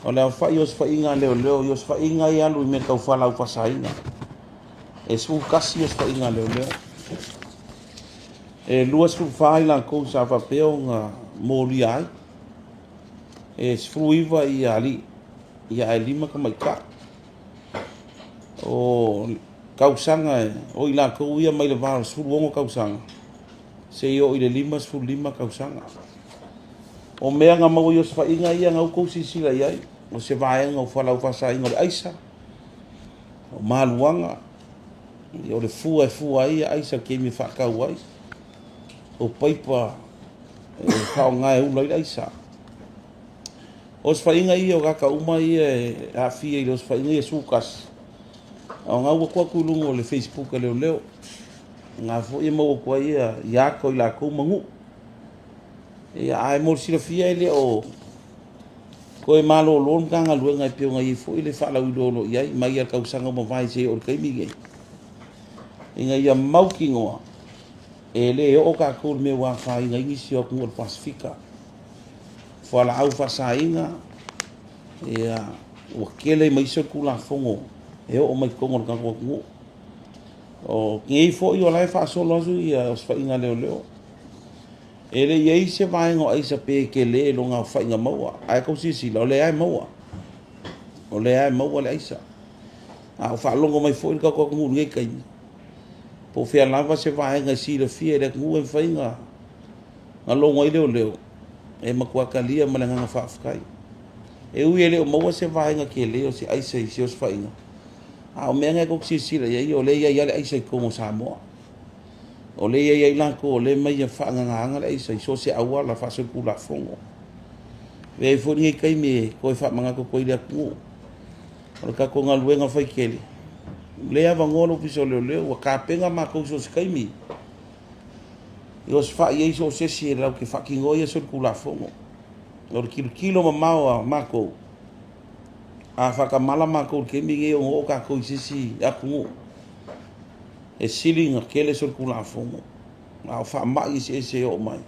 O le aofai o osofaiga a leoleo i osofaiga ia alu i mea tau fualaau faasaina, e 11 osofaiga a leoleo. E 24 i latou sa faapea ona molia ai, e 19 ia alii ia ae 5 tamaitai. O tausaga o i latou ia mai le va o le 16 tausaga seia oo i le 55 tausaga. O mea na maua i osofaiga ia na outou silasila i ai, o se vaega o fualaau faasaina, o le aisa, o maluaga, o le fua e fua ai aisa i le taimi e faatau ai, o paipa e faaaoga e ula ai le aisa. O osofaiga ia o tagata uma ia e aafia i le osofaiga ia 11, o na ua tuu atu i luga o le Facebook a leoleo, na foi e maua atu ai ia ata o i latou ma nuu. Ia, ae mo le silafia e le o toe malolo le Matagaluega e pei ona i ai foi le faalauiloa o lo o i ai mai le tausaga ua mavae seia oo i le taimi lenei, ina ia mautinoa e le oo tatou i le mea ua afaina ai nisi o atunuu o le Pasefika. Fualaau faasaina, ia, ua tele ma isi o Tulafono e oo mai totonu o le tatou atunuu. O nei foi o la e faasolo atu ia osofaiga a leoleo. E le i ai se vaega o aisa pe tele lona aofaiga maua, ae tou silasila o lea e maua. O lea e maua le aisa. A o faalogo mai foi le tatou atunuu i lenei taimi, po o fea lava se vaega e silafia e le atunuu e mafai ona logo ai leoleo, e matua talia ma le agaga faafetai. E ui e le o maua se vaega tele o se aisa i se osofaiga, a o mea na tou te silasila i ai, o lea e i ai lava le aisa i totonu o Samoa. O lea e i ai latou o lea e aumai e faagagaina le aisa i so o se auala faasolitulafono. E avea ai foi lenei taimi e toe faamanatu atu ai i le atunuu, o le tatou galuega faitele, o lea e avanoa le Ofisa o Leoleo, ua tapena matou i so o se taimi e osofai ai so o se isi e latou te faatinoina ia solitulafono. O le tilotilo mamao a matou, a faatamala matou i le taimi lenei ona oo tatou i se isi atunuu e sili ona tele solitulafono, a o faamai eseese e oo mai,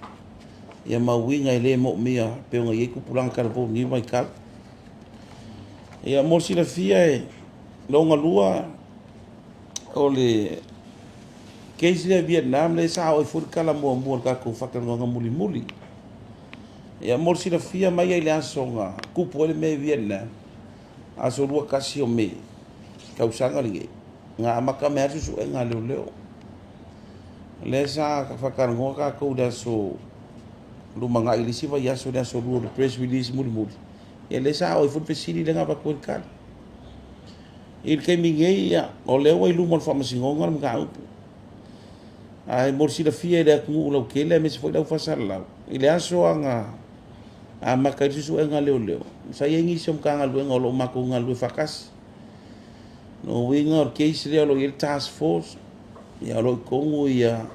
ia ma uiga e le moomia pei ona i ai tupulaga talavou i lenei vaitau. Ia, mo le silafia e lona lua o le case lea Vietnam lea sa oo ai foi le tala muamua o le tatou faatalanoaga mulimuli. Ia, mo le silafia mai ai le aso na tupu ai le mea i Vietnam, aso 21 o Me, tausaga lenei, na amata mai lava suesuega a leoleo. O lea sa faatalanoa tatou i le aso lumanai i le isi vaiaso i le aso 2 o le press release mulimuli, ia lea sa oo ai foi le fesili lea na avatu ai le tali. I le taimi nei, ia, o lea ua i luma o le Faamasinoga le mataupu. Ae mo le silafia e le atunuu lautele aemaise foi le au faasalalau, i le aso na amata ai le suesuega a leoleo, sa i ai nisi o Matagaluega o lo o matou galulue faatasi. O uiga o le case lea o lo o i ai le task force, ia, o lo o i totonu ia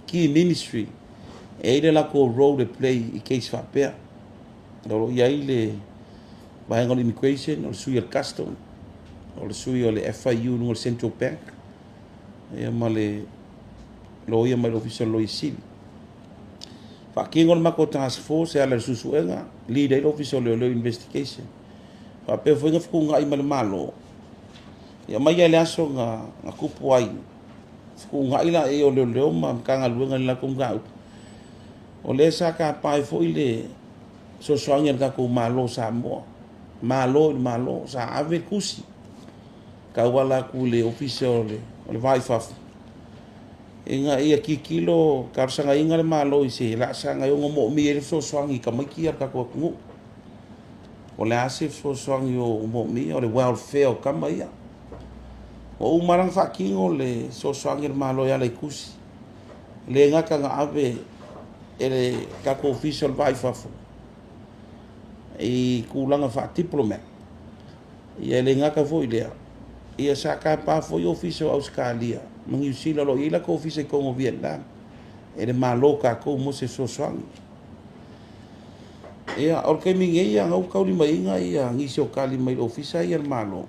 key ministry e i ai le latou role e play i case faapea. O lo o i ai le vaega o le immigration, o le sui o le custom, o le sui o le FIU luga o le Central Bank, ia ma le loia mai le Ofisa o le Loia Sili. Faatino le matou task force e ala i le suesuega, lead ai le Ofisa o Leoleo Investigation. Faapea foi na fetuunai ma le Malo, ia mai ai le aso na tupu ai, fetuunai la o leoleo ma Matagaluega i le latou mataupu. O lea sa tapa ai foi le fesoasoani a le tatou Malo o Samoa, Malo i le Malo, sa ave le tusi tauala atu i le Ofisa o le Va i Fafo, ina ia tilotilo talosagaina le Malo i se laasaga e ono moomia ai le fesoasoani i tamaiti a le tatou atunuu. O le a se fesoasoani o moomia, o le welfare o tama ia. Ua uma la ona faatino le fesoasoani a le Malo e ala i tusi. Le gata na ave e le tatou Ofisa o le Va i Fafo i tulaga faa-diplomat. Ia, e le gata foi lea, ia sa tapa foi ofisa o Ausetalia ma Niu Sila o lo o i ai latou ofisa i totonu o Vietnam e le Malo tatou mo se fesoasoani. Ia, o le taimi nei na ua taulimaina ia nisi o tali mai le ofisa ia le Malo.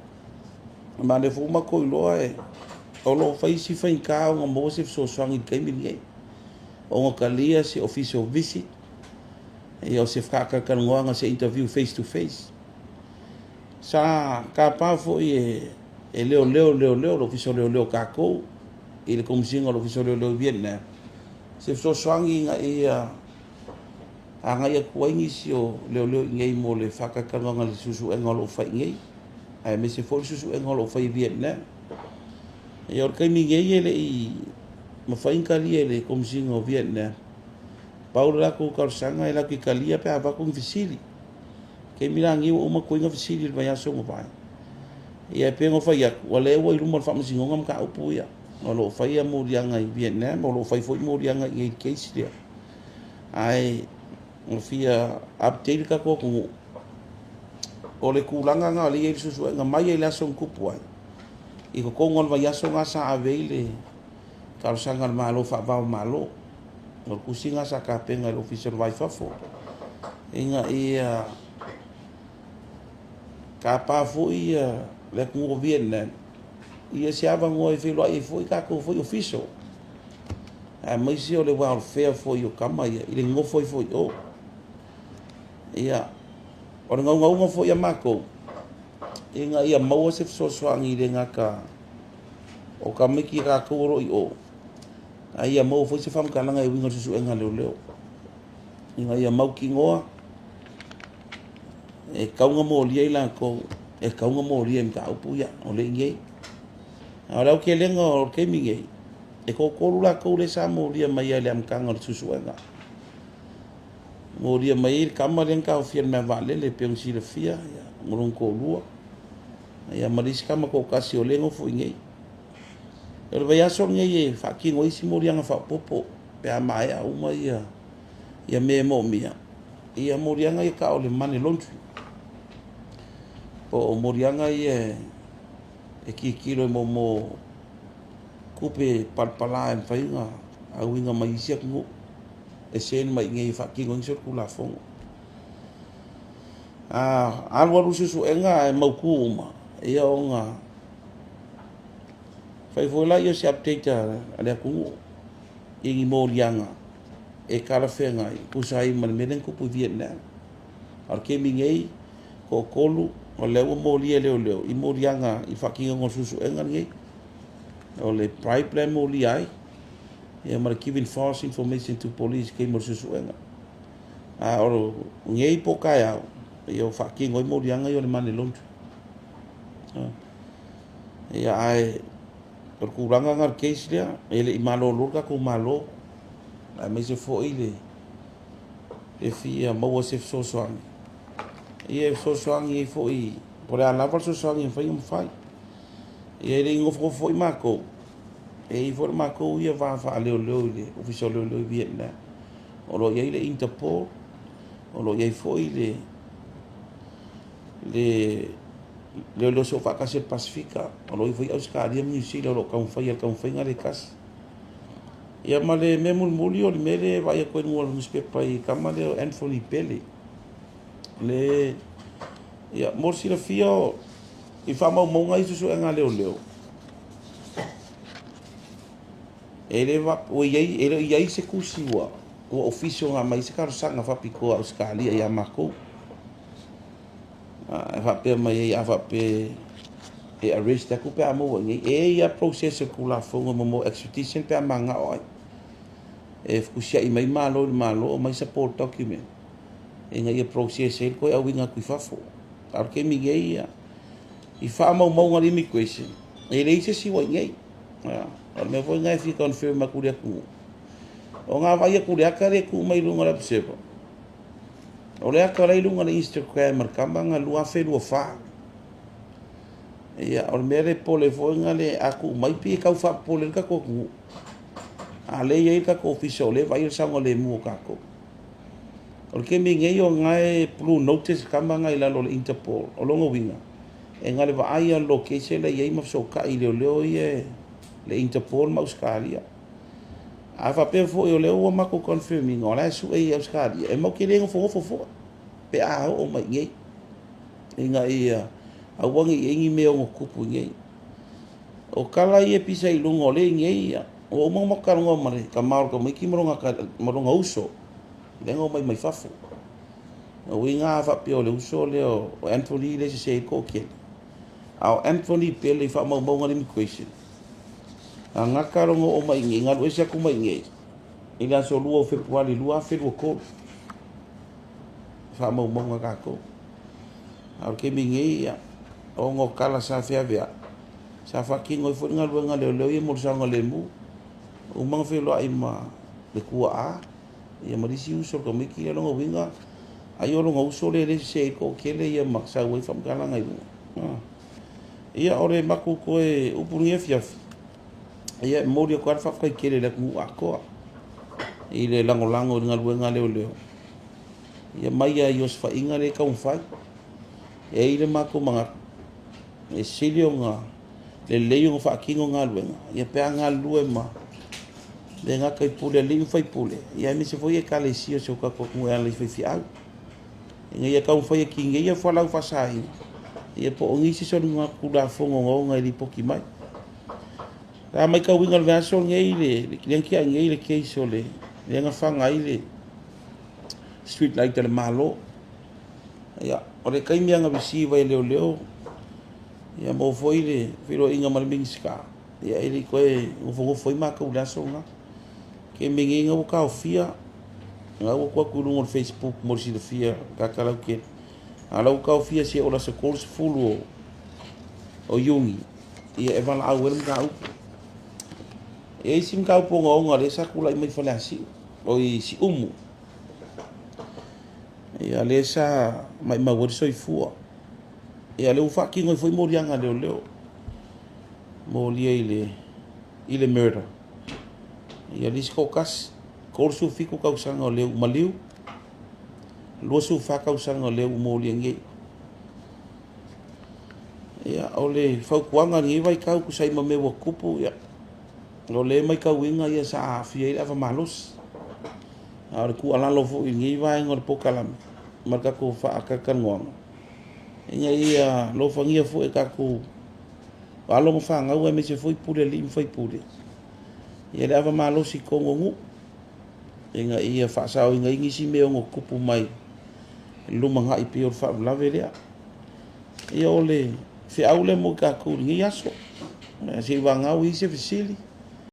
Ma lea foi ua matou iloa o lo o fai si faigata ona maua se fesoasoani i le taimi lenei. Ona talia se official visit, ia o se faatalatalanoaga, se interview face to face. Sa tapa foi e leoleo leoleo le Ofisa o Leoleo tatou i le Komesina o le Ofisa o Leoleo i Vietnam se fesoasoani ina ia agai atu ai nisi o leoleo i inei mo le faatalatalanoaga i le suesuega o lo o fai i inei, aemaise foi le suesuega o lo o fai i Vietnam. Ia, o le taimi nei e le i mafai ona talia e le Komesina o Vietnam. Pau le latou talosaga e latou te talia pe a avatu ni fesili. Taimi la nei ua uma totogiina fesili i le vaiaso ua mavae. Ia, e pei ona fai atu, o lea ua i luma o le Faamasinoga mataupu ia. O lo o faia moliaga i Vietnam, o lo o fai foi moliaga i inei i le case lea. Ae ua fia update le tatou atunuu, o le tulaga lena o lea e i ai le suesuega mai i le aso na tupu ai. I totonu o le vaiaso lena sa ave ai le talosaga a le Malo faava o Malo. O le tusi lena sa tapena e le Ofisa o le Va i Fafo ina ia tapa foi le atunuu o Vietnam ia se avanoa e feiloai ai foi tatou foi official, aemaise o le welfare foi o tama ia i le nonofo ai foi i o. Ia, o le naunautaiga foi a matou ina ia maua se fesoasoani i le gata o tamaiti tatou o lo o i o, a ia maua foi se faamatalaga e uiga i le suesuega a leoleo ina ia mautinoa e tatau ona molia i latou e tatau ona molia i mataupu ia o lea e i inei. A o le aotelega o le taimi nei, e toatolu latou lea sa molia mai i le amataga o le suesuega. Molia mai ai le tama lea na taofia i le malaevaalele pei ona silafia ma lona toalua, ia ma le isi tama toatasi o lea e nofo i inei. O le vaiaso lenei e faatino ai isi moliaga faaopoopo pe a maea uma ia mea e moomia. Ia moliaga ia tau o le money laundry, po o moliaga ia e tilotilo i mo tupe palapala e mafai ona auina mai isi atunuu e send mai i inei e faatino ai solitulafono. A alualu suesuega ae mautu uma, ia ona fai foi lea o se update a le atunuu i ni moliaga e talafeagai tusa ai ma le mea lea na tupu i Vietnam. A o le taimi nei, toatolu o lea ua molia e leoleo i moliaga i le faatinoga o le suesuega lenei. O le bribe la e molia ai, ia ma le giving false information to police i taimi o le suesuega. A o nei po o taeao, ia ua faatino ai moliaga ia o le money laundry. Ia, ae o le tulaga lena o le case lea, e le i malolo le tatou Malo, aemaise foi le fia maua se fesoasoani. Ia e fesoasoani ai foi, po o le a lava le fesoasoani e mafai ona fai. Ia e le i nofonofo foi matou, e i ai foi le matou ia va faaleoleo i le Ofisa o Leoleo i Vietnam. O lo o i ai le Interpol, o lo o i ai foi le leoleo soofaatasi o le Pasefika, o lo o i ai foi Ausetalia ma Niu Sila o lo o taumafai le taumafaiga lea e tasi. Ia ma le mea mulimuli o le mea lea e vaai atu ai i luga o le nusipepa i tama lea o Anthony Pele. Le, ia, mo le silafia i faamaumauga i suesuega a leoleo, e le ua i ai, e le o i ai se tusi ua official na aumai se talosaga faapitoa a Ausetalia ia matou. E faapea mai ai a faapea e arrest atu pe a maua i inei. E i ai process o le Tulafono mo extradition pe a manao ai. E fetusiai mai Malo i le Malo, aumai support document ina ia process ai le toe auina atu i fafo. A o le taimi nei ia, i faamaumauga a le immigration, e leai se isi ua i inei. O le mea foi lena e fia confirm atu i le atunuu. O ngā vaai atu le ata lea e tuu mai i luga o le Observer. O le ata la i luga o le Instagram a le tama na 2024. Ia, o le mea le popole foi na le a tuu mai pei e tau faapopole le tatou atunuu. A lea e i ai le tatou ofisa o lea e vaai le saogalemu o tatou. O le taimi nei o lena e blue notice le tama na i lalo o le Interpol. O lona uiga, e na o le vaai lava i le location la e i ai ma fesootai i leoleo ia le Interpol ma Ausetalia. A faapea foi o lea ua matou confirm ina o la e sue i Ausetalia, e matou te le nofonofo foi pe a oo mai i inei ina ia aua ne i i ai ni mea ono tupu i inei. O tala ia e pisa i luga o lea e i inei, ia, ua uma ona matou talanoa ma le tama o le tamaiti ma lona uso, lea na omai mai fafo. Uiga a faapea o le uso lea o Anthony lea e sese ai le toatele, a o Anthony Pele i faamaumauga a le Immigration, na gata lona oo mai i inei, na alu ese atu mai i inei i le aso 2 o Fepuari 2023, faamaumauga a tatou. A o le taimi nei, ia, ona o tala sa feaveai, sa faatino ai foi le galuega a leoleo ia mo le saogalemu, uma ona feiloai ma le tuaa ia ma le isi uso o le tamaiti lea. Lona uiga ai o lona uso lea e sese ai le toatele ia ma sau ai faamatalaga i luga. Ia, o le matou toe upu lenei afiafi, ia, e momoli atu lava le faafetai tele i le atunuu atoa i le lagolago i le galuega a leoleo ia mai lava i osofaiga lea e taumafai. E i ai le matou manatu e sili ona lelei ona faatino galuega ia pe a galulue ma le gata i pule a alii ma faipule, ia aemaise foi Ekalesia o si o tatou atunuu e ala i faifeau, ina ia taumafai e tineia fualaau faasaina ia po o nisi soligatulafono ogaoga e lipoti mai. Sa matauina i le vaiaso lenei lea na tea nei le case o le lea na faga ai le street light a le Malo. Ia, o le taimi lava na receive ai e leoleo ia maua foi le feiloaiga ma le Minisita, ia e le i toe nofonofo ai matou i le aso lena. Taimi nei na ua taofia, na ua tuu atu i luga o le Facebook mo le silafia tagata lautele, a o la ua taofia seia oo i le aso 30 o Iuni ia e valaau ai le mataupu. E i ai isi mataupu ogaoga lea sa tulai mai Faleasiu oi Siumu, ia lea sa maumau ai le soifua, ia lea ua faatino ai foi moliaga a leoleo, molia i le murder ia le isi toatasi, 37 tausaga o le ua maliu, 24 tausaga o lea ua molia nei. Ia, o le fautuaga i lenei vaitau tusa ai ma mea ua tutupu, ia, o lea e matauina ia sa aafia ai le ava malosi. A o le tuualalo foi i lenei vaega o le polokalame ma le tatou faatalatalanoaga, ina ia alofagia foi e tatou alo ma fanau aemaise foi pule a alii ma faipule ia le ava malosi i totonu o nuu ina ia faasaoina ai nisi mea e ono tutupu mai i le lumanai pei o le faalavelave lea. Ia, o le feau lea mo tatou i lenei aso. Se i vagana ua i ai se fesili.